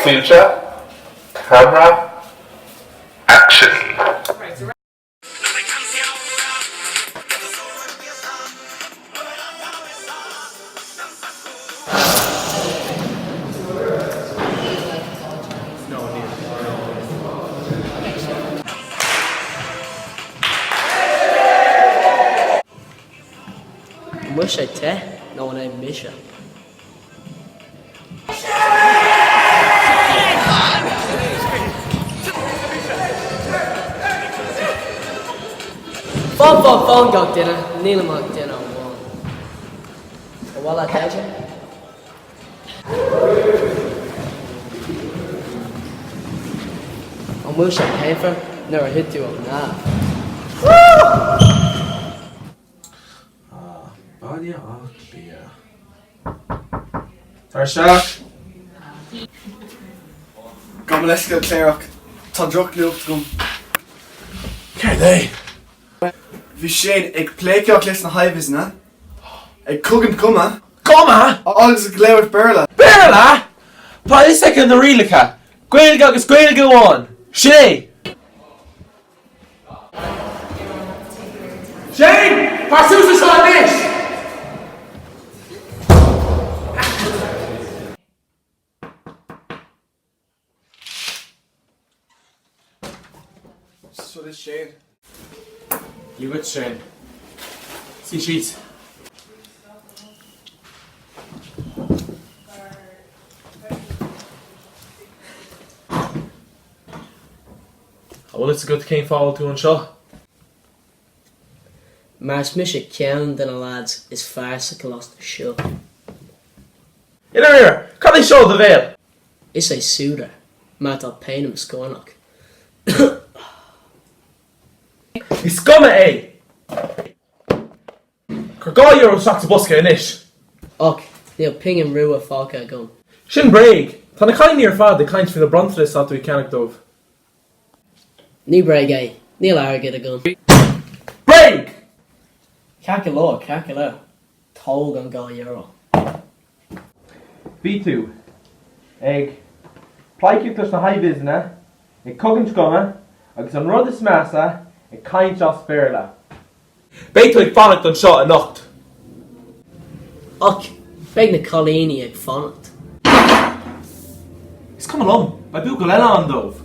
Soilse, Camera, Action! An bhfuil sé te nó an é mise? Fán fán fán gach duine, nílim ach duine amháin. Ar mhaith leat damhsa? An bhfuil sé pianmhar nuair a thit tú ó neamh? Baile Átha Cliath. Tar isteach! Gabh mo leithscéal Cléireach, tá drochnuacht agam. Céard é? Bhí Shane ag pleidhcíocht leis na high-visanna, ag cogaint guma. Guma? Agus ag labhairt Béarla. Béarla? Tá a fhios aige na rialacha. Gaeilge agus Gaeilge amháin. Sin é! Shane! Tar suas anseo anois! So this Shane. Leave it Shane. Suigh síos. An bhfuil fhios agat cén fáth a bhfuil tú anseo? Mar is mise ceann de na lads is fearr sa choláiste seo. I ndáiríre, cad é seo i do bhéal? Is é súdar, mar tá pain i mo scornach. Is cuma é! Cuir €2 isteach sa bosca anois! Ach níl pingin rua fágtha agam. Sin bréag! Tá na cailíní ar fad ag caint faoi na bronntanais atá tú ag ceannach dóibh. Ní bréag é, níl airgead agam. Bréag! Ceart go leor, ceart go leor, tóg an €2. Bhí tú ag pleidhcíocht leis na high-visanna, ag cogaint guma, agus an rud is measa, ag caint as Béarla. Beidh tú ag fanacht anseo anocht. Ach beidh na cailíní ag fanacht. Is cuma liom, beidh buachaill eile ann dóibh.